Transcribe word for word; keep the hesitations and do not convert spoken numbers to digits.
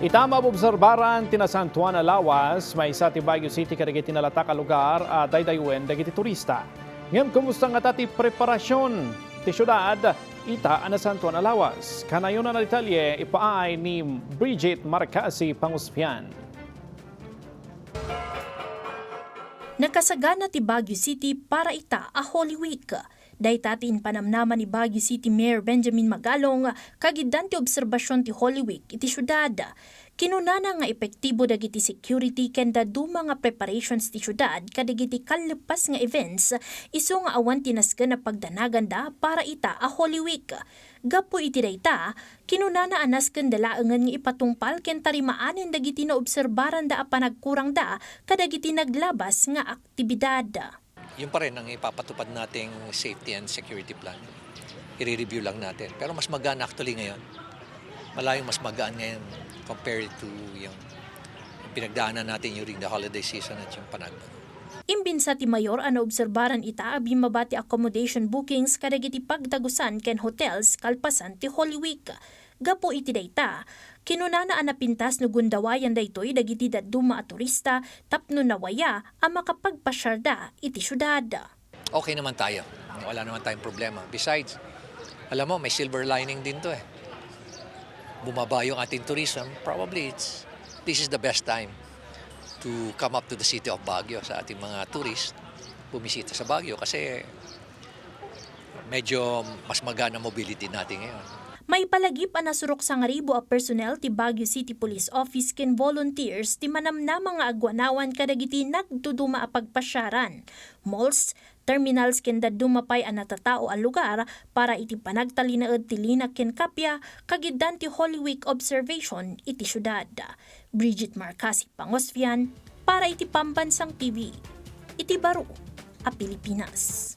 Ita maobserbaran ti nasantoan a lawas, maysa ti Baguio City kadagiti nalatak a lugar a daydayawen dagiti turista. Ngem kumusta ngata ti preparasion ti siudad ita a nasantoan a lawas? Kanayon a detalye, ipaay ni Bridget Marcasi Panguspian. Nakasagana ti Baguio City para ita a Holy Week. Dayta ti impanamnama ni Baguio City Mayor Benjamin Magalong kagiddan ti obserbasion ti Holy Week iti siudad. Kinunana nga epektibo dagiti security ken dadduma nga preparations ti siudad kadagiti kalleppas nga events isu nga awan ti nasken a pagdanaganda para ita a Holy Week. Gapu iti dayta, kinunana a naskenda laengen nga ipatungpal ken tarimaanen dagiti naobserbaranda a panagkurangda kadagiti naglabas nga aktibidad. Yun pa rin ang ipapatupad nating safety and security plan. I-review lang natin. Pero mas magaan actually ngayon. Malayong mas magaan ngayon compared to yung, yung pinagdaanan natin during the holiday season at yung panagbago. Imbinsa ti mayor a naobserbaran ita a bimmaba ti accommodation bookings kadagiti pagtagusan ken hotels kalpasan ti Holy Week. Gapu iti dayta, kinunana a napintas no gundawayan daytoy dagiti dadduma a turista tapno nawaya a makapagpasiarda iti siudad. Okay naman tayo. Wala naman tayong problema. Besides, alam mo, may silver lining din to eh. Bumaba yung ating tourism, probably it's, this is the best time to come up to the city of Baguio sa ating mga tourist, bumisita sa Baguio kasi medyo mas magana mobility natin ngayon. Maipalagip a nasurok sangaribu a personnel ti Baguio City Police Office ken volunteers ti manamnama nga aguanawan kadagiti nagduduma a pagpasiaran, malls, terminals ken dadduma pay a natatao a lugar para iti panagtalinaed ti lina ken kappia kagiddan ti Holy Week observation iti siudad. Bridget Marcasi Panguspian para iti Pambansang T V iti baro a Pilipinas.